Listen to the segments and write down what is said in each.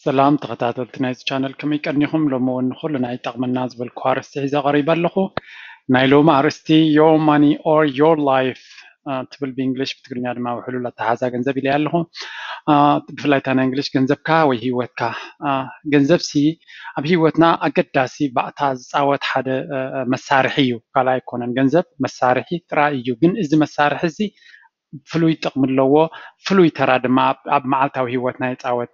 ሰላም ተኸታተልቲ ናይዚ ቻነል፣ ከመይ ቀኒኹም? ሎሚ እውን ንኹሉ ናይ ጠቕመና ዝበልኩ ኣርእስቲ ሒዘ ቀሪበ ኣለኹ። ናይ ሎሚ ኣርእስቲ Your Money or Your Life ትብል ብእንግሊሽ፣ ብትግርኛ ድማ ውሕሉል ኣተሓዛ ገንዘብ ኢለ ኣለኹ። ብፍላይ እታ ናይ እንግሊሽ ገንዘብካ ወይ ህይወትካ። ገንዘብሲ ኣብ ህይወትና ኣገዳሲ ባእታ ዝፃወት ሓደ መሳርሒ እዩ፣ ካልእ ኣይኮነን። ገንዘብ መሳርሒ ጥራይ እዩ። ግን እዚ መሳርሒ እዚ ፍሉይ ጥቕሚ ኣለዎ። ፍሉይ ተራ ድማ ኣብ መዓልታዊ ህይወትና ይፃወት።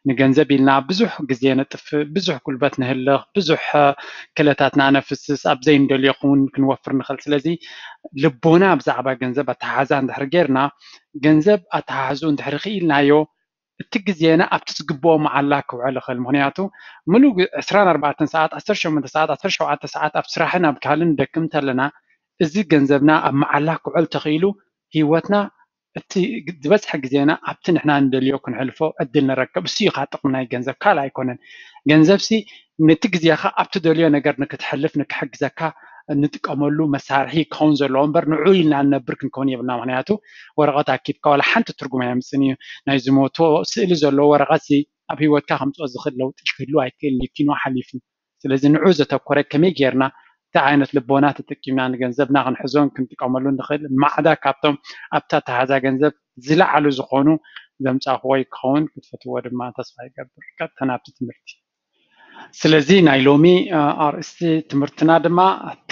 ንገንዘብ ኢልና ብዙሕ ግዜ ነጥፍእ፣ ብዙሕ ጉልበት ንህልኽ፣ ብዙሕ ክእለታትና ነፍስስ፣ ኣብ ዘይንደልዮ እውን ክንወፍር ንኽእል። ስለዚ ልቦና ብዛዕባ ገንዘብ ኣተሓዛ እንድሕር ጌርና፣ ገንዘብ ኣተሓሕዝኡ እንድሕር ክኢልናዮ፣ እቲ ግዜና ኣብቲ ዝግብኦ መዓላ ክውዕል ይኽእል። ምኽንያቱ ምሉእ ዕስራን ኣርባዕተን ሰዓት፣ ዓሰርተ ሸሞንተ ሰዓት፣ ዓሰርተ ሸውዓተ ሰዓት ኣብ ስራሕን ኣብ ካልእን ንደክም እንተለና፣ እዚ ገንዘብና ኣብ መዓላ ክውዕል ተኽኢሉ፣ ህይወትና እቲ ዝበዝሐ ግዜና ኣብቲ ንሕና ንደልዮ ክንሕልፎ ዕድል ንረክብ። እሱ እዩ ከዓ ጥቕሚ ናይ ገንዘብ፣ ካልእ ኣይኮነን። ገንዘብሲ ነቲ ግዜኻ ኣብ ትደልዮ ነገር ንክትሕልፍ ንክሕግዘካ እንጥቀመሉ መሳርሒ ክኸውን ዘለዎ እምበር፣ ንዑ ኢልና ንነብር ክንከውን የብልና። ምኽንያቱ ወረቐት ኣኪብካ ዋላ ሓንቲ ትርጉም ኣየምፅን እዩ። ናይ ዝሞቶ ስእሊ ዘለዎ ወረቐትሲ ኣብ ህይወትካ ከምፅኦ ዝኽእል ለውጢ ክህሉ ኣይክእልን እዩ፣ ኪኖ ሓሊፉ። ስለዚ ንዑ ዘተኮረ ከመይ ጌርና እንታይ ዓይነት ልቦና ተጠቂምና ንገንዘብና ክንሕዞን ክንጥቀመሉ ንኽእል ማዕዳ ካብቶም ኣብታ ኣተሓዛ ገንዘብ ዝለዓሉ ዝኾኑ ዘምፃእኽዎ ክኸውን ክትፈትዎ ድማ ተስፋ ይገብር። ቀጥታ ናብቲ ትምህርቲ። ስለዚ ናይ ሎሚ ኣርእስቲ ትምህርትና ድማ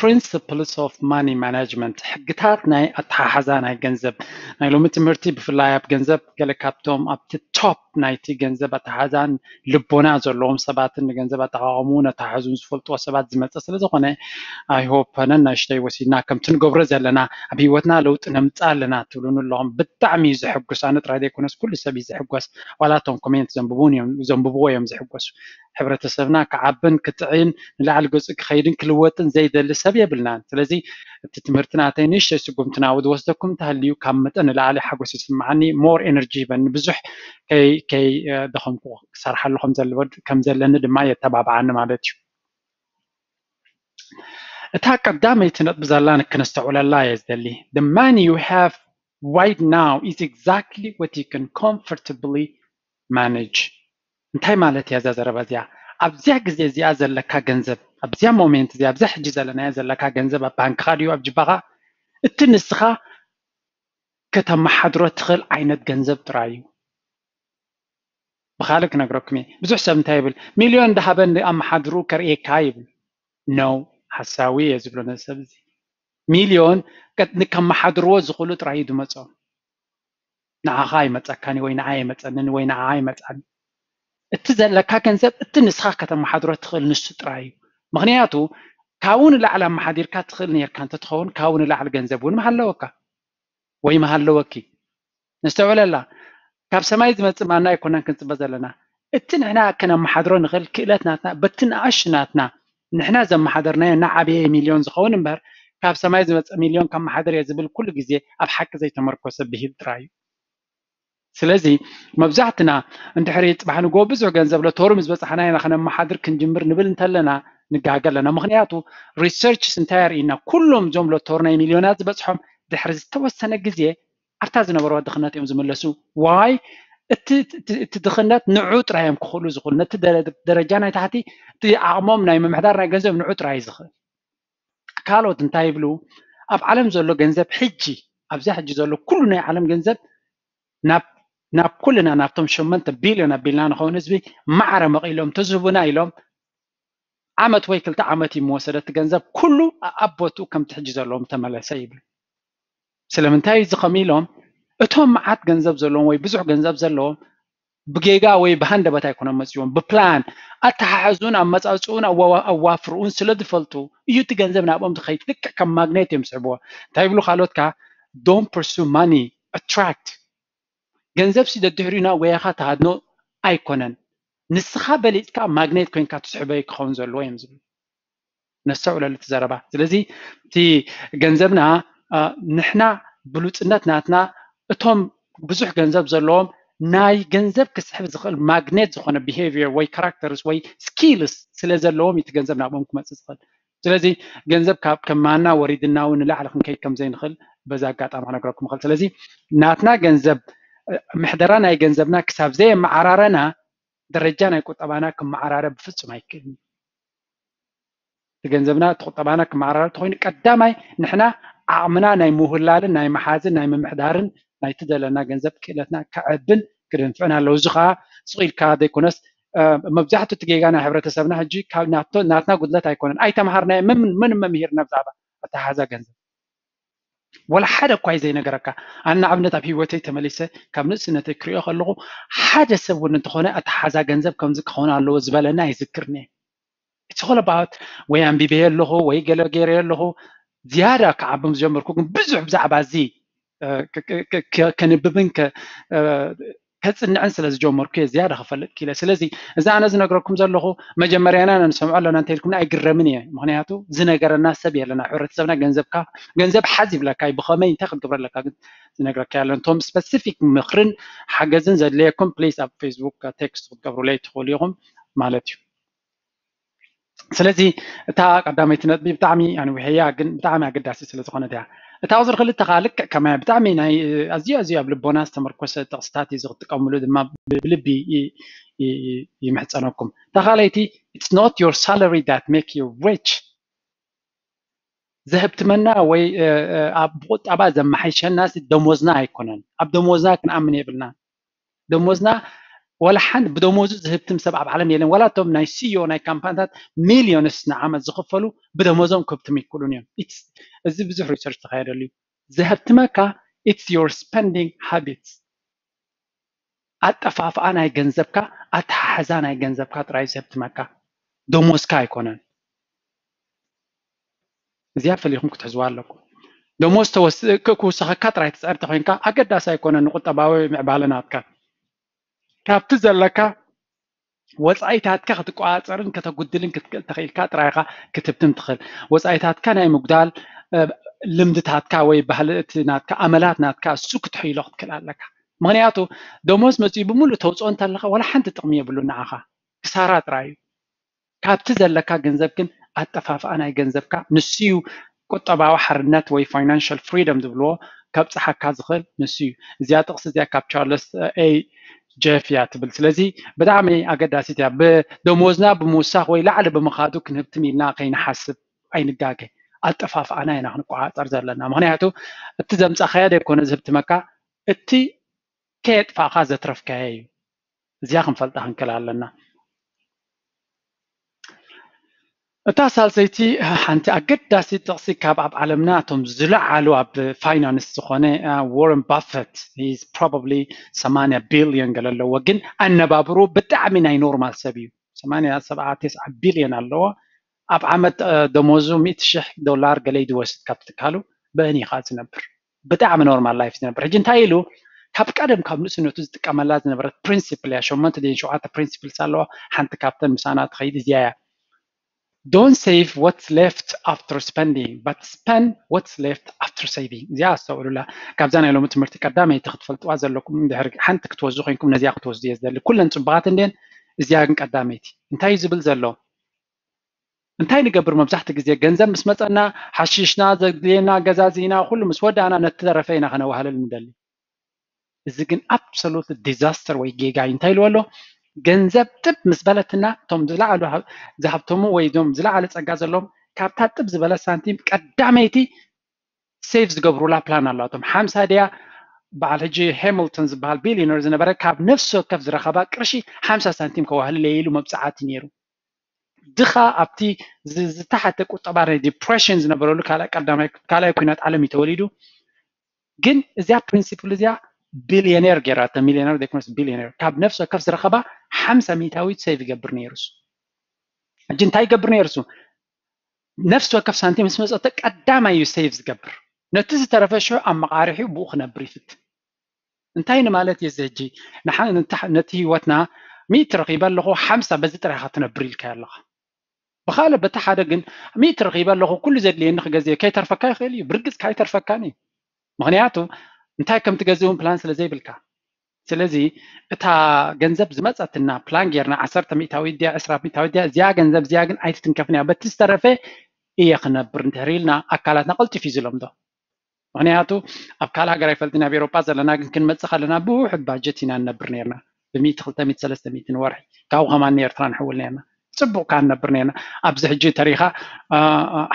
Principles of Money Management፣ ሕግታት ናይ ኣተሓሓዛ ናይ ገንዘብ። ናይ ሎሚ ትምህርቲ ብፍላይ ኣብ ገንዘብ ገለ ካብቶም ኣብቲ ቶፕ ናይቲ ገንዘብ ኣተሓዛን ልቦና ዘለዎም ሰባትን ንገንዘብ ኣጠቓቐሙን ኣተሓሕዙን ዝፈልጥዎ ሰባት ዝመፀ ስለ ዝኾነ፣ I hope ነናሽተይ ወሲድና ከምቲ ንገብሮ ዘለና ኣብ ህይወትና ለውጢ ነምፅእ ኣለና ትብሉኒ ኣለኹም። ብጣዕሚ እዩ ዘሕጉስ። ኣነ ጥራይ ዘይኮነስ ኩሉ ሰብ እዩ ዘሕጎስ። ዋላ እቶም ኮሜንት ዘንብቡን እዮም፣ ዘንብብዎ እዮም ዝሕጎሱ። ሕብረተሰብና ክዓብን ክጥዕይን ንላዕሊ ገፁ ክኸይድን ክልወጥን ዘይደሊ ሰብ የብልናን። ስለዚ እቲ ትምህርቲ ናተይ ንእሽተይ ስጉምቲ ናብኡ ዝወስደኩም እንተሃልዩ ካብ መጠን ንላዕሊ ሓጎስ ይስምዓኒ፣ ሞር ኤነርጂ ይህበኒ፣ ብዙሕ ከይ ከይ ደኸምኩ ክሰርሓሉ ከም ዘለዎ ከም ዘለኒ ድማ የተባብዓኒ ማለት እዩ። እታ ቀዳመይቲ ነጥቢ ዘላ ንክነስተውዕለላ እየ ዝደሊ። The money you have right now is exactly what you can comfortably manage። እንታይ ማለት እያ እዛ ዘረባ እዚኣ? ኣብዚያ ግዜ እዚኣ ዘለካ ገንዘብ፣ ኣብዚያ ሞሜንት እዚኣ፣ ኣብዛ ሕጂ ዘለናያ ዘለካ ገንዘብ ኣብ ባንክኻ ድዩ ኣብ ጅባኻ? እቲ ንስኻ ከተመሓድሮ ትኽእል ዓይነት ገንዘብ ጥራይ እዩ። ብኻልእ ክነግረኩም እየ። ብዙሕ ሰብ እንታይ ይብል? ሚልዮን እንዳሃበ ኣመሓድሩ ከርእየካ ይብል። ነው፣ ሓሳዊ እየ ዝብሎ ነዚ ሰብ እዚ። ሚልዮን ከመሓድርዎ ዝኽእሉ ጥራይ እዩ ዝመጾም። ንዓኻ ኣይመጸካን ወይ ንዓይ ኣይመጸንን ወይ ንዓኣ ኣይመጻን። እቲ ዘለካ ገንዘብ እቲ ንስኻ ከተመሓድሮ ትኽእል ንሱ ጥራይ እዩ። ምኽንያቱ ካብኡ ንላዕሊ ኣመሓዲርካ ትኽእል ነርካ እንተትኸውን ካብኡ ንላዕሊ ገንዘብ እውን ምሃለወካ ወይ ምሃለወኪ። ነስተውዕለላ፣ ካብ ሰማይ ዝመጽእ ማና ኣይኮነን ክንጽበ ዘለና። እቲ ንሕና ከነመሓድሮ ንኽእል ክእለት ናትና፣ በቲ ንኣሽ ናትና ንሕና ዘመሓደርናዮ እናዓበየ ሚልዮን ዝኸውን እምበር፣ ካብ ሰማይ ዝመጽእ ሚልዮን ከመሓድር እየ ዝብል ኩሉ ግዜ ኣብ ሓቂ ዘይተመርኮሰ ብሂል ጥራይ እዩ። ስለዚ መብዛሕትና እንድሕሪ ጽባሕ ንግሆ ብዙሕ ገንዘብ ሎቶሪ ምስ በጻሕና ኢና ከነመሓድር ክንጅምር ንብል እንተለና ንጋገ ኣለና። ምኽንያቱ ሪሰርችስ እንታይ የርእየና? ኩሎም እዞም ሎቶሪ ናይ ሚልዮናት ዝበጽሖም ድሕሪ ዝተወሰነ ግዜ ኣብታ ዝነበርዋ ድኽነት እዮም ዝምለሱ። ዋይ? እቲ ድኽነት ንዑ ጥራይ እዮም ክኽእሉ ዝኽእሉ። ነቲ ደረጃ ናይ ታሕቲ፣ እቲ ዓቕሞም ናይ ምምሕዳር ናይ ገንዘብ ንዑ ጥራይ እዩ ዝኽእል። ካልኦት እንታይ ይብሉ? ኣብ ዓለም ዘሎ ገንዘብ ሕጂ፣ ኣብዛ ሕጂ ዘሎ ኩሉ ናይ ዓለም ገንዘብ ናብ ኩልና፣ ናብቶም ሸሞንተ ቢልዮን ኣቢልና ንኸውን ህዝቢ ማዕረ መቒሎም ተዝህቡና ኢሎም፣ ዓመት ወይ ክልተ ዓመት እዩ ምወሰደ እቲ ገንዘብ ኩሉ ኣብ ቦትኡ ከምቲ ሕጂ ዘለዎም ተመለሰ ይብሉ። ስለምንታይ እዚ ከምኡ ኢሎም? እቶም መዓት ገንዘብ ዘለዎም ወይ ብዙሕ ገንዘብ ዘለዎም ብጌጋ ወይ ብሃንደበት ኣይኮነን መፅዎም፣ ብፕላን ኣተሓሕዝኡን ኣመፃፅኡን ኣዋፍርኡን ስለ ዝፈልጡ እዩ እቲ ገንዘብ ናብኦም ዝኸይድ። ልክዕ ከም ማግኔት እዮም ዝስሕብዎ። እንታይ ይብሉ ካልኦት ከ? Don't pursue money, attract። ገንዘብ ሲ ደድሕሪኡ ናብ ጎያኻ ተሃድኖ ኣይኮነን፣ ንስኻ በሊፅካ ማግኔት ኮይንካ ትስሕቦ ክኸውን ዘለዎ እዮም ዝብሉ። ነስተውዕለሉ እቲ ዘረባ። ስለዚ እቲ ገንዘብና ንሕና ብሉፅነት ናትና፣ እቶም ብዙሕ ገንዘብ ዘለዎም ናይ ገንዘብ ክስሕብ ዝኽእል ማግኔት ዝኾነ ቢሄቪየር ወይ ካራክተርስ ወይ ስኪልስ ስለ ዘለዎም እቲ ገንዘብ ናብኦም ክመፅእ ዝኽእል። ስለዚ ገንዘብ ካብ ከማና ወሪድና እውን ንላዕሊ ክንከይድ ከም ዘይንኽእል በዚ ኣጋጣሚ ክነግረኩም እኽእል። ስለዚ ናትና ገንዘብ፣ ምሕደራ ናይ ገንዘብና ክሳብ ዘየመዓራረና ደረጃ ናይ ቁጠባና ክመዓራረ ብፍጹም ኣይክእልን። እቲ ገንዘብና እቲ ቁጠባና ክመዓራረ ተኮይኑ ቀዳማይ ንሕና ዓቕምና ናይ ምውህላልን ናይ ምሓዝን ናይ ምምሕዳርን ናይቲ ዘለና ገንዘብ ክእለትና ከዕብን ክድንፍዕን ኣለዎ። እዚ ከዓ ስቕ ኢልካ ዘይኮነስ መብዛሕትኡ እቲ ጌጋ ናይ ሕብረተሰብና ሕጂ ናትና ጉድለት ኣይኮነን፣ ኣይተምሃርናዮ፣ ምንም መምሂርና ብዛዕባ ኣተሓሓዛ ገንዘብ ወላ ሓደ እኳ እዩ ዘይነገረካ። ኣነ ንኣብነት ኣብ ህይወተይ ተመሊሰ ካብ ንእስነተይ ክሪኦ ከለኹ ሓደ ሰብ እውን እንተኾነ ኣተሓሓዛ ገንዘብ ከምዚ ክኸውን ኣለዎ ዝበለና ኣይዝክርን እየ። It's all about ወይ ኣንቢበዮ ኣለኹ ወይ ገለ ገይረዮ ኣለኹ። ዝያዳ ክዓብም ዝጀመርኩ ግን ብዙሕ ብዛዕባ እዚ ከንብብን ከፅንዕን ስለ ዝጀመርኩ እየ ዝያዳ ክፈልጥ ክኢለ። ስለዚ እዚ ኣነ ዝነግረኩም ዘለኹ መጀመርያና ንሰምዖ ኣለና እንተኢልኩም ኣይግረምን እየ። ምክንያቱ ዝነገረና ሰብ የለና። ሕብረተሰብና ገንዘብካ ገንዘብ ሓዝ ይብለካ እዩ። ብኸመይ እንታይ ክትገብረለካ ግን ዝነግረካ ያለን። እቶም ስፐሲፊክ ምክርን ሓገዝን ዘድለየኩም ፕሊስ ኣብ ፌስቡክ ቴክስት ክትገብሩለይ ትኽእሉ ኢኹም ማለት እዩ። ስለዚ እታ ቀዳመይቲ ነጥቢ ብጣዕሚ ኣንዊሐያ፣ ግን ብጣዕሚ ኣገዳሲ ስለ ዝኾነት እያ። እታ ቁፅሪ ክልተ ከዓ ልክዕ ከማያ ብጣዕሚ ናይ ኣዝዩ ኣዝዩ ኣብ ልቦና ዝተመርኮሰ ጥቕስታት እዩ ዝጥቀምሉ ድማ ብልቢ ይምሕፀነኩም። እታ ካልኣይቲ it's not your salary that make you rich። ዘህብትመና ወይ ኣብ ብቁጠባ ዘመሓይሸና ደሞዝና ኣይኮነን። ኣብ ደሞዝና ክንኣምን የብልና። ደሞዝና ወላ ሓንቲ ብደሞዙ ዝህብትም ሰብ ኣብ ዓለም የለን። ዋላ እቶም ናይ ሲዮ ናይ ካምፓኒታት ሚሊዮንስ ንዓመት ዝኽፈሉ ብደሞዞም ክህብትም ይክእሉን እዮም። እዚ ብዙሕ ሪሰርች ተካየደሉ እዩ። ዘህብትመካ it's your spending habits። ኣጠፋፍኣ ናይ ገንዘብካ ኣተሓሕዛ ናይ ገንዘብካ ጥራይ ዘህብትመካ ደሞዝካ ኣይኮነን። እዚኣ ፈሊኹም ክትሕዝዋ ኣለኩም። ደሞዝ ክውሰኸካ ጥራይ ትፅዕር ተኮይንካ ኣገዳሲ ኣይኮነን ንቁጠባዊ ምዕባለ ናትካ። ካብቲ ዘለካ ወፃኢታትካ ክትቆፃፀርን ከተጉድልን ክትክእል ተኽኢልካ ጥራይኻ ክትብትን ትኽእል። ወፃኢታትካ ናይ ምጉዳል ልምድታትካ ወይ ባህሊ እቲ ናትካ ኣመላት ናትካ እሱ ክትሕይሎ ክትክእል ኣለካ። ምክንያቱ ደሞዝ መፅኡ ብምሉእ ተውፅኦ እንተለካ ዋላ ሓንቲ ጥቕሚ የብሉ ንዓኻ፣ ክሳራ ጥራይ እዩ። ካብቲ ዘለካ ገንዘብ ግን ኣጠፋፍኣ ናይ ገንዘብካ ንሱ እዩ ቁጠባዊ ሓርነት ወይ ፋይናንሻል ፍሪደም ዝብልዎ ከብፅሓካ ዝኽእል ንሱ እዩ። እዚኣ ጥቕሲ እዚኣ ካብ ቻርለስ ኤ ጀፍ እያ ትብል። ስለዚ ብጣዕሚ ኣገዳሲት እያ። ብደሞዝና ብምውሳኽ ወይ ላዕሊ ብምኻዱ ክንህብትም ኢልና ከይንሓስብ ኣይንጋገ። ኣጠፋፍኣና ኢና ክንቆፃፀር ዘለና። ምክንያቱ እቲ ዘምፃኻዮ ዘይኮነ ዝህብትመካ፣ እቲ ከየጥፋእኻ ዘትረፍካዮ እዩ። እዚኣ ክንፈልጣ ክንክእል ኣለና። እታ ሳልሰይቲ ሓንቲ ኣገዳሲ ጥቕሲ ካብ ኣብ ዓለምና እቶም ዝለዓሉ ኣብ ፋይናንስ ዝኾነ ዋረን ባፈት is probably ሰማንያ ቢልዮን ገለ ኣለዎ፣ ግን ኣነባብሩ ብጣዕሚ ናይ ኖርማል ሰብ እዩ። ሰማንያ ሰብዓ ተስዓ ቢልዮን ኣለዎ። ኣብ ዓመት ደሞዙ ሚእቲ ሽሕ ዶላር ገለ ይድወስድ ካብ ትካሉ በእን ኢኻ ዝነብር። ብጣዕሚ ኖርማል ላይፍ ዝነብር። ሕጂ እንታይ ኢሉ ካብ ቀደም ካብ ንእስነቱ ዝጥቀመላ ዝነበረት ፕሪንሲፕል እያ። ሸሞንተ ድን ሸውዓተ ፕሪንሲፕልስ ኣለዋ። ሓንቲ ካብተን ምሳና ትኸይድ እዚያ እያ። Don't save what's left after spending, but spend what's left after saving። እዚኣ ኣስተውዕሉላ። ካብዛ ናይ ሎሚ ትምህርቲ ቀዳመይቲ ክትፈልጥዋ ዘለኩም እንድሕር ሓንቲ ክትወስዱ ኮይንኩም ነዚኣ ክትወስዱ እየ ዝደሊ። ኩለን ፅቡቃት እንድን እዚኣ ግን ቀዳመይቲ። እንታይ እዩ ዝብል ዘሎ? እንታይ ንገብር? መብዛሕቲ ግዜ ገንዘብ ምስ መፀና ሓሽሽና ዘድልየና ገዛዚእና ኩሉ ምስ ወዳእና ነቲ ተረፈ ኢና ከነዋህልል ንደሊ። እዚ ግን ኣብሶሉት ዲዛስተር ወይ ጌጋ እዩ። እንታይ ኢልዎ ኣሎ? ገንዘብ ጥብ ምስ በለትና እቶም ዝለዓሉ ዝሃብተሙ ወይ እዞም ዝለዓለ ፀጋ ዘለዎም ካብታ ጥብ ዝበለ ሳንቲም ቀዳመይቲ ሴቭ ዝገብሩላ ፕላን ኣላቶም። ሓምሳ ድያ በዓል ሕጂ ሃሚልተን ዝበሃል ቢሊዮነር ዝነበረ ካብ ነፍሲ ወከፍ ዝረኸባ ቅርሺ ሓምሳ ሳንቲም ከዋህልል እየ ኢሉ መብፅዓቲ ነይሩ። ድኻ ኣብቲ ዝተሓተ ቁጠባ ናይ ዲፕሬሽን ዝነበረሉ ካልኣይ ኩናት ዓለም እዩ ተወሊዱ። ግን እዚኣ ፕሪንሲፕል እዚኣ ቢልዮኔር ገይራቶ፣ ሚልዮነር ዘይኮነስ ቢልዮኔር። ካብ ነፍሲ ወከፍ ዝረኸባ ሓምሳ ሚእታዊት ሴቭ ይገብር ነይሩ እሱ። ሕጂ እንታይ ይገብር ነይሩ እሱ? ነፍሲ ወከፍ ሳንቲም ምስ መፀተ ቀዳማይ እዩ ሴቭ ዝገብር። ነቲ ዝተረፈ ሽዑ ኣብ መቓርሒኡ ብኡ ክነብር ይፍትን። እንታይ ንማለት እየ እዚ ሕጂ? ነቲ ህይወትና ሚእቲ ረኺበ ኣለኹ፣ ሓምሳ በዚ ጥራይ ኢኻ ትነብር ኢልካዮ ኣለኻ። ብኻልእ በቲ ሓደ ግን ሚእቲ ረኺበ ኣለኹ፣ ኩሉ ዘድልየኒ ክገዝእ ከይተርፈካ ይኽእል እዩ። ብርግጽ ከይተርፈካን እዩ። ምኽንያቱ እንታይ ከም ትገዝእ እውን ፕላን ስለ ዘይብልካ። ስለዚ እታ ገንዘብ ዝመጸትና ፕላን ጌርና ዓሰርተ ሚእታዊት ድያ ዕስራ ሚእታዊት ድያ እዚኣ ገንዘብ እዚኣ ግን ኣይትትንከፍን እያ። በቲ ዝተረፈ እየ ክነብር እንድሕር ኢልና ኣካላትና ቀልጢፉ እዩ ዝለምዶ። ምኽንያቱ ኣብ ካልእ ሃገር ኣይፈልጥን፣ ኣብ ኤውሮጳ ዘለና ግን ክንመጽእ ከለና ብውሑድ ባጀት ኢና ንነብር ነርና። ብሚእቲ ክልተ ሚእቲ ሰለስተ ሚእቲ ንወርሒ። ካብኡ ከማን ንኤርትራ ንሕውል ነርና። ጽቡቕ ከኣ ንነብር ነርና። ኣብዚ ሕጂ ተሪኻ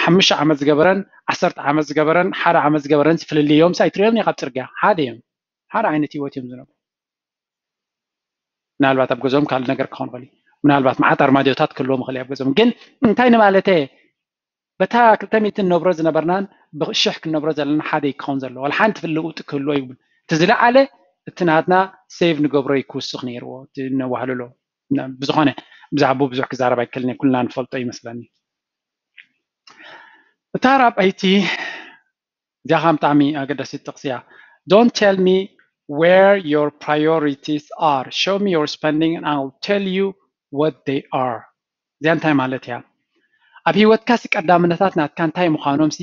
ሓሙሽተ ዓመት ዝገበረን ዓሰርተ ዓመት ዝገበረን ሓደ ዓመት ዝገበረን ፍልልዮምስ ኣይትርእዮምን ኢኻ ኣብ ጽርግያ። ሓደ እዮም። ሓደ ዓይነት ህይወት እዮም ዝነብሩ። ምናልባት ኣብ ገዝኦም ካልእ ነገር ክኸውን ይኽእል እዩ። ምናልባት መዓት ኣርማድዮታት ክህልዎም ይኽእል እዩ ኣብ ገዝኦም። ግን እንታይ ንማለተ በታ ክልተ ሚእቲ ንነብሮ ዝነበርናን ብሽሕ ክንነብሮ ዘለና ሓደ እዩ ክኸውን ዘለዎ። ዋላ ሓንቲ ፍልውጥ ክህልዎ ይብሉ። እቲ ዝለዓለ እቲ ናትና ሴቭ ንገብሮ እዩ ክውስኽ ነይርዎ እቲ ነዋህልሎ። ብዝኾነ ብዛዕባኡ ብዙሕ ክዛረብ ኣይክእልን እየ፣ ኩልና ንፈልጦ ይመስለኒ። እታ ራብዐይቲ እዚኣ ከም ብጣዕሚ ኣገዳሲት ጥቕሲ እያ። Don't tell me where your priorities are, show me your spending and I'll tell you what they are። እዚኣ እንታይ ማለት እያ? ኣብ ህይወትካ ሲ ቀዳምነታት ናትካ እንታይ ምዃኖም ሲ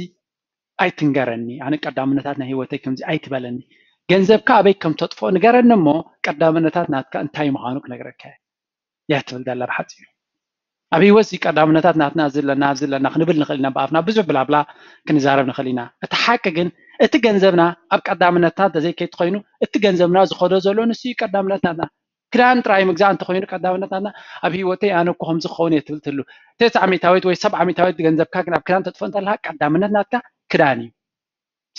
ኣይትንገረኒ። ኣነ ቀዳምነታት ናይ ህይወተይ ከምዚ ኣይትበለኒ። ገንዘብካ ኣበይ ከም ተጥፍኦ ንገረኒ እሞ ቀዳምነታት ናትካ እንታይ ምዃኑ ክነግረካ እየ። እያ ትብል ዘላ ብሓፂሩ። ኣብ ህይወት እዚ ቀዳምነታት ናትና እዚ ኣለና፣ ኣብዚ ኣለና ክንብል ንኽእል ኢና፣ ብኣፍና ብዙሕ ብላብላ ክንዛረብ ንኽእል ኢና። እቲ ሓቂ ግን እቲ ገንዘብና ኣብ ቀዳምነትና እንተዘይከይትኮይኑ እቲ ገንዘብና ዝኸዶ ዘሎ ንሱ እዩ ቀዳምነት ናትና። ክዳን ጥራይ ምግዛእ እንተኾይኑ ቀዳምነት ናትና፣ ኣብ ህይወተይ ኣነ እኮ ከምዚ ክኸውን እየ ትብል ትህሉ። ተስዓ ሚእታዊት ወይ ሰብዓ ሚእታዊት ገንዘብካ ግን ኣብ ክዳን ተጥፍኦ እንተለካ ቀዳምነት ናትካ ክዳን እዩ።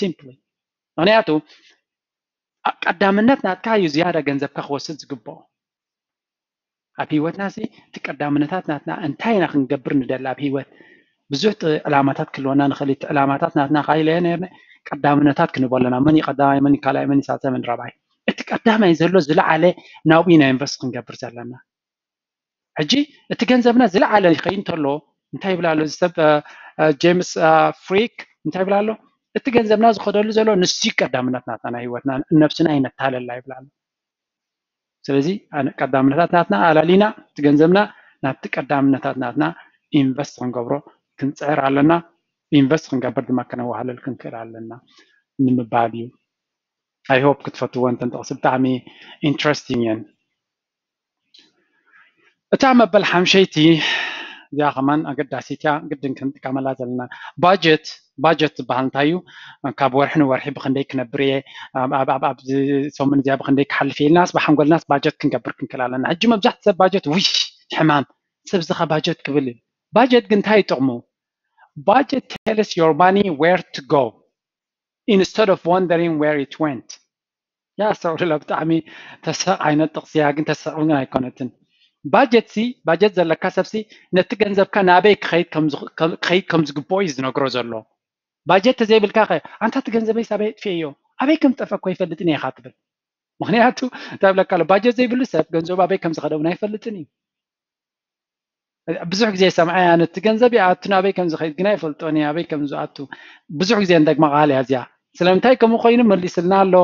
ሲምፕሊ። ምኽንያቱ ቀዳምነት ናትካ እዩ ዝያዳ ገንዘብካ ክወስድ ዝግብኦ። ኣብ ህይወትና ሲ እቲ ቀዳምነታት ናትና እንታይ ኢና ክንገብር ንደሊ ኣብ ህይወት ብዙሕ ዕላማታት ክህልወና ንኽእል። እቲ ዕላማታት ናትና ካይለየ ነርነ ቀዳምነታት ክንቦ ኣለና። መን እዩ ቀዳማይ፣ መን እዩ ካልኣይ፣ መን እዩ ሳልሳይ፣ መን ራብዓይ? እቲ ቀዳማይ ዘሎ ዝለዓለ ናብኡ ኢና ኢንቨስት ክንገብር ዘለና። ሕጂ እቲ ገንዘብና ዝለዓለ ይኸይድ እንተሎ እንታይ ይብላ ኣሎ እዚ ሰብ ጀምስ ፍሪክ እንታይ ይብላ ኣሎ? እቲ ገንዘብና ዝኸደሉ ዘሎ ንሱ ቀዳምነት ናትና ናይ ህይወትና ነብስና ይነታለላ ይብላ ኣሎ። ስለዚ ቀዳምነታት ናትና ኣላሊና እቲ ገንዘብና ናብቲ ቀዳምነታት ናትና ኢንቨስት ክንገብሮ ክንፅዕር ኣለና። ኢንቨስት ክንገብር ድማ ከነዋህለል ክንክእል ኣለና ንምባል እዩ። I hope ክትፈትዎ እንተን ጥቕሲ ብጣዕሚ ኢንትረስቲንግ እየን። እታ መበል ሓምሸይቲ እዚኣ ከማን ኣገዳሲት እያ፣ ግድን ክንጥቀመላ ዘለና። ባጀት ባጀት ዝበሃል እንታይ እዩ? ካብ ወርሒ ንወርሒ ብክንደይ ክነብር እየ፣ ኣብዚ ሰሙን እዚኣ ብክንደይ ክሓልፍ እየ ኢልናስ ብሓንጎልናስ ባጀት ክንገብር ክንክእል ኣለና። ሕጂ መብዛሕትኡ ሰብ ባጀት ውሽ ሕማም ሰብ ዝኻ ባጀት ክብል እዩ። ባጀት ግን እንታይ ይጠቕሙ? Budget tells your money where to go instead of wondering where it went። ያ ኣስተውዕሉላ፣ ብጣዕሚ ተሰቕ ዓይነት ጥቕሲ እያ፣ ግን ተሰቕ ግን ኣይኮነትን። ባጀት ሲ ባጀት ዘለካ ሰብ ሲ ነቲ ገንዘብካ ናበይ ክኸይድ ከም ዝግ- ከም- ክኸይድ ከም ዝግብኦ እዩ ዝነግሮ ዘሎ። ባጀት ተዘይብልካ ኸ ኣንታ እቲ ገንዘበይ ሳበይ ኣጥፍኤዮ ኣበይ ከም ዝጠፍአ እኮ ይፈልጥን እየ ኢኻ ትብል። ምክንያቱ እንታይ ብለካ ኣሎ፣ ባጀት ዘይብሉ ሰብ ገንዘቡ ኣበይ ከም ዝኸደ እውን ኣይፈልጥን እዩ። ብዙሕ ግዜ ሰምዐ እያ ነቲ ገንዘብ ይኣቱ ናበይ ከም ዝኸይድ ግን ኣይፈልጦን እየ ኣበይ ከም ዝኣቱ። ብዙሕ ግዜ እንደግማ ቃል እያ እዚኣ። ስለምንታይ ከምኡ ኮይኑ መሊስልና ኣሎ።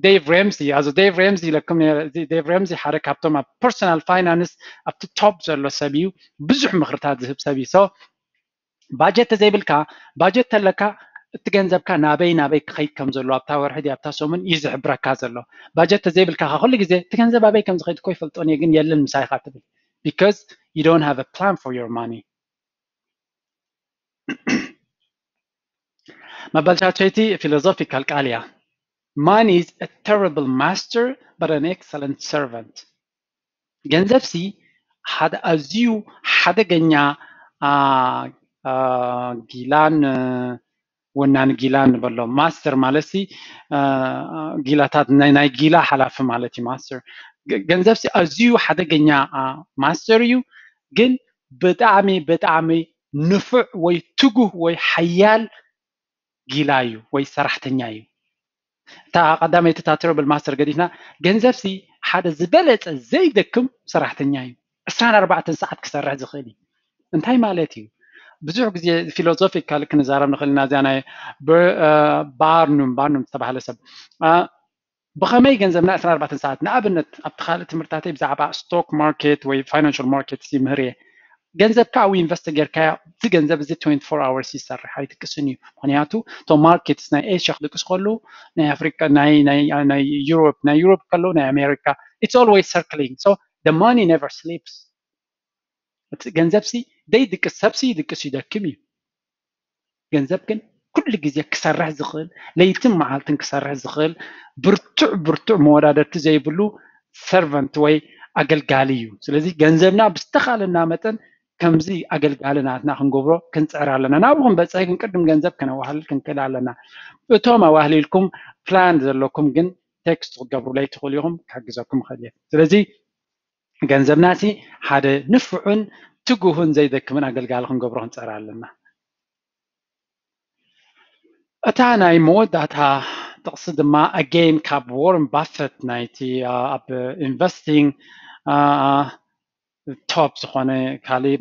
ዴቭ ሬምዚ ኣዞ ዴቭ ሬምዚ ኢለኩም ነረ። ዴቭ ሬምዚ ሓደ ካብቶም ኣብ ፐርሶናል ፋይናንስ ኣብቲ ቶፕ ዘሎ ሰብ እዩ። ብዙሕ ምክርታት ዝህብ ሰብ እዩ። So ባጀት ተዘይብልካ፣ ባጀት ተለካ እቲ ገንዘብካ ናበይ ናበይ ክኸይድ ከም ዘሎ ኣብታ ወርሒ ድያ ኣብታ ሰሙን እዩ ዝሕብረካ ዘሎ። ባጀት ተዘይብልካ ከ ኩሉ ግዜ እቲ ገንዘብ ኣበይ ከም ዝኸይድ እኮ ይፈልጦን እየ ግን የለን ምሳይኻ ትብል። Because you don't have a plan for your money። መበል ሻሸይቲ ፊሎዞፊካል ቃል እያ። Money is a terrible master but an excellent servant። ገንዘብ ሲ ሓደ ኣዝዩ ሓደገኛ ጊላን ወናኒ ጊላ ንበሎ። ማስተር ማለት ሲ ጊላታት ናይ ጊላ ሓላፊ ማለት እዩ። ማስተር ገንዘብ ሲ ኣዝዩ ሓደገኛ ማስተር እዩ፣ ግን ብጣዕሚ ብጣዕሚ ንፉዕ ወይ ትጉህ ወይ ሓያል ጊላ እዩ ወይ ሰራሕተኛ እዩ። እታ ቀዳመይቲ እታ ትረብል ማስተር ገዲፍና፣ ገንዘብ ሲ ሓደ ዝበለፀ ዘይደክም ሰራሕተኛ እዩ። ዕስራን ኣርባዕተን ሰዓት ክሰርሕ ዝኽእል እዩ። እንታይ ማለት እዩ? ብዙሕ ግዜ ፊሎዞፊካል ክንዛረብ ንኽእል ኢና። እዚኣ ናይ ባርኑም ባርኑም ዝተባህለ ሰብ ብኸመይ ገንዘብና ዕስራን ኣርባዕተን ሰዓት ንኣብነት ኣብቲ ካልእ ትምህርታተይ ብዛዕባ ስቶክ ማርኬት ወይ ፋይናንሽል ማርኬት ይምህር እየ። ገንዘብካ ኣብኡ ኢንቨስት ጌርካዮ እቲ ገንዘብ እዚ twenty-four hours ይሰርሕ ኣይድቅስን እዩ። ምክንያቱ እቶም ማርኬትስ ናይ ኤሽያ ክድቅስ ከለዉ ናይ ኣፍሪካ ናይ ናይ ናይ ዩሮፕ ናይ ዩሮፕ ከለዉ ናይ ኣሜሪካ it's always circling so the money never sleeps። እቲ ገንዘብ ሲ ዘይድቅስ ሰብ ሲ ይድቅስ ይደክም እዩ። ገንዘብ ግን ኩሉ ግዜ ክሰርሕ ዝኽእል ለይትን መዓልትን ክሰርሕ ዝኽእል ብርቱዕ ብርቱዕ መወዳደርቲ ዘይብሉ servant ወይ ኣገልጋሊ እዩ። ስለዚ ገንዘብና ብዝተኻለና መጠን ከምዚ ኣገልጋሊ ናትና ክንገብሮ ክንፅዕር ኣለና። ናብኡ ክንበፅሕ ግን ቅድም ገንዘብ ከነዋህልል ክንክእል ኣለና። እቶም ኣዋህሊልኩም ፕላን ዘለኩም ግን ቴክስት ክትገብሩለይ ትኽእሉ ኢኹም፣ ክሕግዘኩም ይኽእል እየ። ስለዚ ገንዘብና ሲ ሓደ ንፉዕን ትጉህን ዘይደክምን ኣገልጋሊ ክንገብሮ ክንፅዕር ኣለና። እታ ናይ መወዳእታ ጥቕሲ ድማ ኣጌን ካብ ዎረን ባፈት ናይቲ ኣብ ኢንቨስቲንግ ቶፕ ዝኾነ ካልእ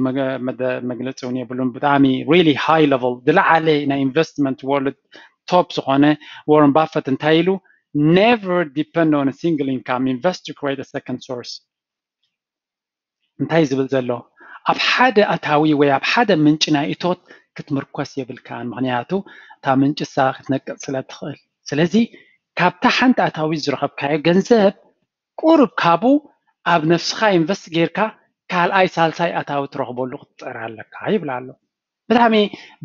መግለፂ እውን የብሉን። ብጣዕሚ really high level ዝለዓለ ናይ ኢንቨስትመንት ወርልድ ቶፕ ዝኾነ ዎረን ባፈት እንታይ ኢሉ? Never depend on a single income, invest to create a second source። እንታይ ዝብል ዘሎ? ኣብ ሓደ ኣታዊ ወይ ኣብ ሓደ ምንጪ ናይ እቶት ክትምርኮስ የብልካን። ምኽንያቱ እታ ምንጭሳ ክትነቅፅ ስለ ትኽእል። ስለዚ ካብታ ሓንቲ ኣታዊ ዝረኸብካዮ ገንዘብ ቁሩብ ካብኡ ኣብ ነፍስኻ ኢንቨስት ጌርካ ካልኣይ ሳልሳይ ኣታዊ ትረኽበሉ ክትፅዕር ኣለካ ይብል ኣሎ። ብጣዕሚ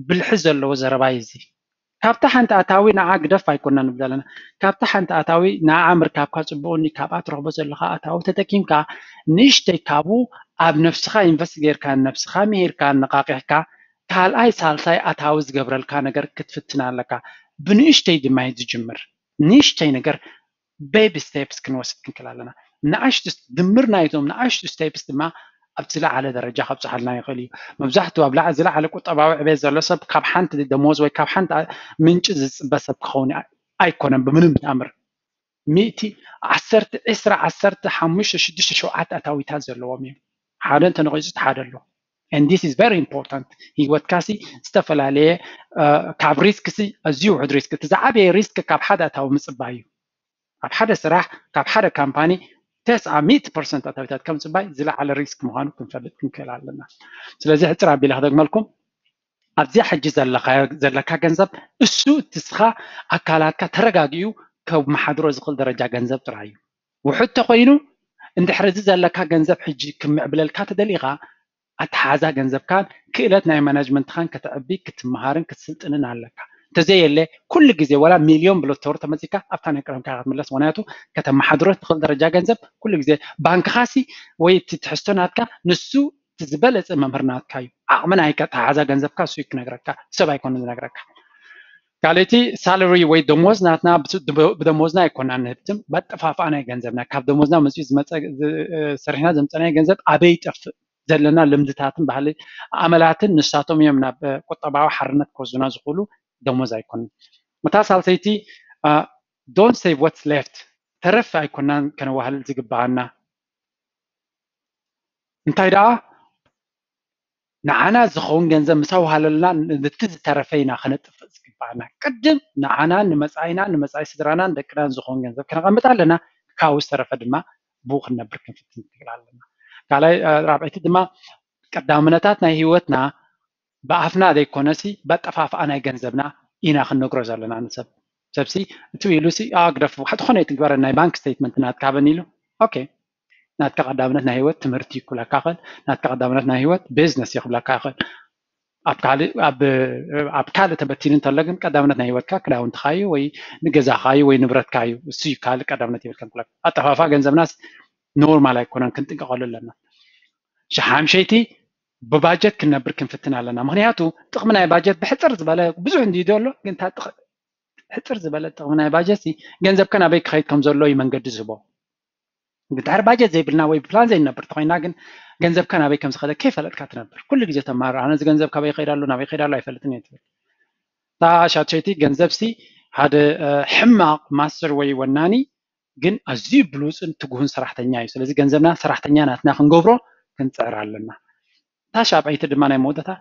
ብልሒ ዘለዎ ዘረባ እዩ እዚ። ካብታ ሓንቲ ኣታዊ ንዓ ግደፍ ኣይኮና ንብል ዘለና። ካብታ ሓንቲ ኣታዊ ንዓ ምርካብካ ፅቡቕ እንዲ ካብኣ ትረኽቦ ዘለኻ ኣታዊ ተጠቂምካ ንእሽተይ ካብኡ ኣብ ነፍስኻ ኢንቨስት ጌርካ ነፍስኻ ምሂርካ ነቃቂሕካ ካልኣይ ሳልሳይ ኣታዊ ዝገብረልካ ነገር ክትፍትን ኣለካ። ብንእሽተይ ድማ እዩ ዝጅምር። ንእሽተይ ነገር ቤቢ ስቴፕስ ክንወስድ ክንክእል ኣለና። ንኣሽቱ ድምር ናይቶም ንኣሽቱ ስቴፕስ ድማ ኣብቲ ዝለዓለ ደረጃ ከብፅሓልና ይኽእል እዩ። መብዛሕትኡ ኣብ ላዕ- ዝለዓለ ቁጠባዊ ዕቤት ዘሎ ሰብ ካብ ሓንቲ ደሞዝ ወይ ካብ ሓንቲ ምንጪ ዝፅበ ሰብ ክኸውን ኣይኮነን ብምንም ተኣምር። ሚእቲ ዓሰርተ ዕስራ ዓሰርተ ሓሙሽተ ሽዱሽተ ሸውዓተ ኣታዊታት ዘለዎም እዮም። ሓደ እንተነቂፁ እቲ ሓደ ኣሎ። And this is very important። ህይወትካ ሲ ዝተፈላለየ ካብ ሪስክ ሲ ኣዝዩ ውሕድ ሪስክ እቲ ዝዓበየ ሪስክ ካብ ሓደ ኣታዊ ምፅባይ እዩ። ኣብ ሓደ ስራሕ ካብ ሓደ ካምፓኒ ተስዓ ሚእቲ ፐርሰንት ኣታዊታት ከም ፅባይ ዝለዓለ ሪስክ ምዃኑ ክንፈልጥ ክንክእል ኣለና። ስለዚ ሕፅር ኣቢለ ክደግመልኩም ኣብዚኣ ሕጂ ዘለካ ገንዘብ እሱ ትስኻ ኣካላትካ ተረጋጊኡ ከመሓድሮ ዝኽእል ደረጃ ገንዘብ ጥራይ እዩ። ውሑድ ተኮይኑ እንድሕር እዚ ዘለካ ገንዘብ ሕጂ ክምዕብለልካ ተደሊኻ ኣተሓዛ ገንዘብካን ክእለት ናይ ማናጅመንትኻን ከተዕቢ ክትመሃርን ክትስልጥንን ኣለካ። እንተዘየለ ኩሉ ግዜ ወላ ሚልዮን ብሎተሩ ተመፂካ ኣብታ ናይ ቀደምካ ክትምለስ። ምክንያቱ ከተመሓድሮ ትኽእል ደረጃ ገንዘብ ኩሉ ግዜ ባንክኻሲ ወይ እቲ ትሕዝቶ ናትካ ንሱ እቲ ዝበለፀ መምህር ናትካ እዩ። ዓቕሚ ናይ ኣተሓዛ ገንዘብካ እሱ እዩ ክነግረካ፣ ሰብ ኣይኮነ ዝነግረካ። ካልእቲ ሳለሪ ወይ ደሞዝ ናትና ብደሞዝና ኣይኮና ንህብትም በጠፋፍኣ ናይ ገንዘብና ካብ ደሞዝና መፅኡ ዝመፀ ሰሪሕና ዘምፀናይ ገንዘብ ኣበይ ይጠፍእ ዘለና ልምድታትን ባህሊ ኣመላትን ንሳቶም እዮም ናብ ቁጠባዊ ሓርነት ክወስዱና ዝኽእሉ፣ ደሞዝ ኣይኮኑን። እታ ሳልሰይቲ don't save what's left፣ ተረፍ ኣይኮናን ከነዋህልል ዝግባኣና። እንታይ ደኣ ንዓና ዝኸውን ገንዘብ ምስ ኣዋሃለልና ነቲ ዝተረፈ ኢና ከነጥፍእ ዝግባኣና። ቅድም ንዓናን ንመፃኢናን ንመፃኢ ስድራናን ደቅናን ዝኸውን ገንዘብ ከነቐምጥ ኣለና። ካብኡ ዝተረፈ ድማ ብኡ ክንነብር ክንፍትን ንክእል ኣለና። ካልኣይ ራብዐይቲ ድማ ቀዳምነታት ናይ ህይወትና ብኣፍና ዘይኮነሲ በጠፋፍኣ ናይ ገንዘብና ኢና ክንነግሮ ዘለና ንሰብ። ሰብሲ እቱ ኢሉሲ ኣግደፉ ዝኾነ ይትግበረ ናይ ባንክ ስቴትመንት ናትካ ሃበኒ ኢሉ ኦኬ ናትካ ቀዳምነት ናይ ህይወት ትምህርቲ ክብለካ ይኽእል። ናትካ ቀዳምነት ናይ ህይወት ቢዝነስ እዩ ክብለካ ይኽእል። ኣብ ካልእ ተበቲኑ እንተሎ ግን ቀዳምነት ናይ ህይወትካ ክዳውንትኻ እዩ ወይ ንገዛኻ እዩ ወይ ንብረትካ እዩ። እሱ እዩ ካልእ ቀዳምነት ይብል ከም ክብለካ። ኣጠፋፋ ገንዘብናስ ኖርማል ኣይኮነን፣ ክንጥንቀቐሉ ኣለና። ሸሓምሸይቲ ብባጀት ክንነብር ክንፍትን ኣለና። ምክንያቱ ጥቕሚ ናይ ባጀት ብሕፅር ዝበለ ብዙሕ እንዲ ዘሎ ግን ሕፅር ዝበለ ጥቕሚ ናይ ባጀት ገንዘብካ ናበይ ክኸይድ ከም ዘሎ እዩ መንገዲ ዝህቦ። እንድሕር ባጀት ዘይብልና ወይ ብፕላን ዘይንነብር ተኮይና ግን ገንዘብካ ናበይ ከም ዝኸደ ከይፈለጥካ ትነብር። ኩሉ ግዜ ተማር ኣነ እዚ ገንዘብ ካበይ ይኸይድ ኣሎ ናበይ ይኸይድ ኣሎ ኣይፈልጥን እየ ትብል። እታ ሻትሸይቲ ገንዘብ ሲ ሓደ ሕማቕ ማስተር ወይ ወናኒ ግን ኣዝዩ ብሉፅን ትጉህን ሰራሕተኛ እዩ። ስለዚ ገንዘብና ሰራሕተኛ ናትና ክንገብሮ ክንፅዕር ኣለና። እታ ሻብዐይቲ ድማ ናይ መወዳእታ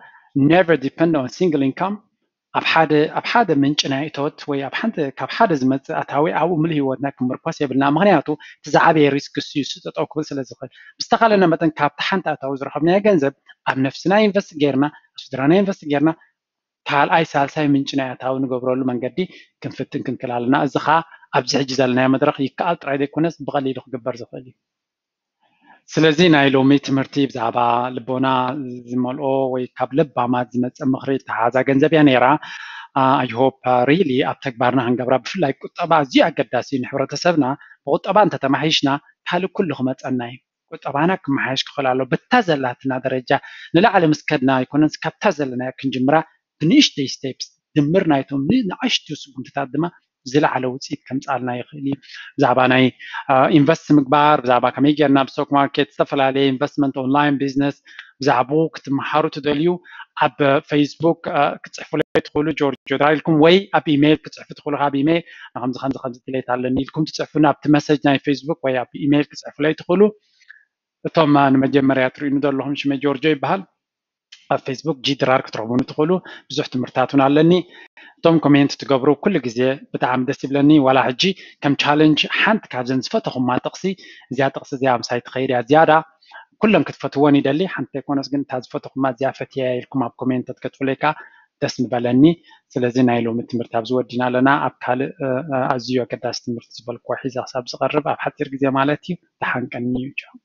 never depend on single income። ኣብ ሓደ ኣብ ሓደ ምንጪ ናይ እቶት ወይ ኣብ ሓንቲ ካብ ሓደ ዝመፅእ ኣታዊ ኣብኡ ምሉእ ህይወትና ክምርኮስ የብልና። ምክንያቱ እቲ ዝዓበየ ሪስክ እሱ እዩ፣ እሱ ጠጠው ክብል ስለ ዝኽእል ብዝተኻለና መጠን ካብቲ ሓንቲ ኣታዊ ዝረኸብናዮ ገንዘብ ኣብ ነፍስና ኢንቨስት ጌርና ኣብ ስድራና ኢንቨስት ጌርና ካልኣይ ሳልሳይ ምንጪ ናይ ኣታዊ ንገብረሉ መንገዲ ክንፍትን ክንክል ኣለና። እዚ ከዓ ኣብዚ ሕጂ ዘለናዮ መድረኽ ይከኣል ጥራይ ዘይኮነስ ብቐሊሉ ክግበር ዝኽእል እዩ። ስለዚ ናይ ሎሚ ትምህርቲ ብዛዕባ ልቦና ዝመልኦ ወይ ካብ ለባማት ዝመፀ ምኽሪ ተሓዛ ገንዘብ እያ ነይራ። I hope really ኣብ ተግባርና ክንገብራ። ብፍላይ ቁጠባ ኣዝዩ ኣገዳሲ እዩ ንሕብረተሰብና። ብቁጠባ እንተተማሒሽና ካልእ ኩሉ ክመፀና እዩ። ቁጠባና ክመሓየሽ ክኽእል ኣሎ። በታ ዘላትና ደረጃ ንላዕሊ ምስ ከድና ኣይኮነን፣ ካብታ ዘለናዮ ክንጅምራ ብንእሽተይ steps ድምር ናይቶም ንኣሽቱ ስጉምትታት ድማ ዝለዓለ ውፅኢት ከምፃልና ይኽእል እዩ። ብዛዕባ ናይ ኢንቨስት ምግባር፣ ብዛዕባ ከመይ ጌርና ኣብ stock market፣ ዝተፈላለየ investment፣ online business ብዛዕባኡ ክትመሃሩ ትደልዩ ኣብ Facebook ክፅሕፉለይ ትኽእሉ። ጆርጆ ድራር ኢልኩም ወይ ኣብ ኢሜይል ክፅሕፉ ትኽእሉ። ካብ ኢሜይል ከምዚ ከምዚ ከምዚ ድሌት ኣለኒ ኢልኩም ትፅሕፉ ኣብቲ መሰጅ ናይ Facebook ወይ ኣብ ኢሜይል ክፅሕፉለይ ትኽእሉ። እቶም ንመጀመርያ ትርእዩኒ ዘለኹም ሽመይ ጆርጆ ይበሃል። ኣብ Facebook ጂ ድራር ክትረኽቡኒ ትኽእሉ። ብዙሕ ትምህርታት እውን ኣለኒ። እቶም ኮሜንት ትገብሩ ኩሉ ግዜ ብጣዕሚ ደስ ይብለኒ። ዋላ ሕጂ ከም ቻለንጅ ሓንቲ ካብዘን ዝፈተኹማ ጥቕሲ እዚኣ ጥቕሲ እዚኣ ምሳይ ትኸይድ እያ ዝያዳ። ኩለን ክትፈትወን ይደሊ፣ ሓንቲ ኣይኮነስ ግን እታ ዝፈተኹማ እዚኣ ፈትያ ኢልኩም ኣብ ኮሜንት ተትከትፉለይ ከዓ ደስ ምበለኒ። ስለዚ ናይ ሎሚ ትምህርቲ ኣብዚ ወዲና ኣለና። ኣብ ካልእ ኣዝዩ ኣገዳሲ ትምህርቲ ዝበልክዎ ሒዘ ክሳብ ዝቐርብ ኣብ ሓፂር ግዜ ማለት እዩ። ተሓንቀኒ እዩ።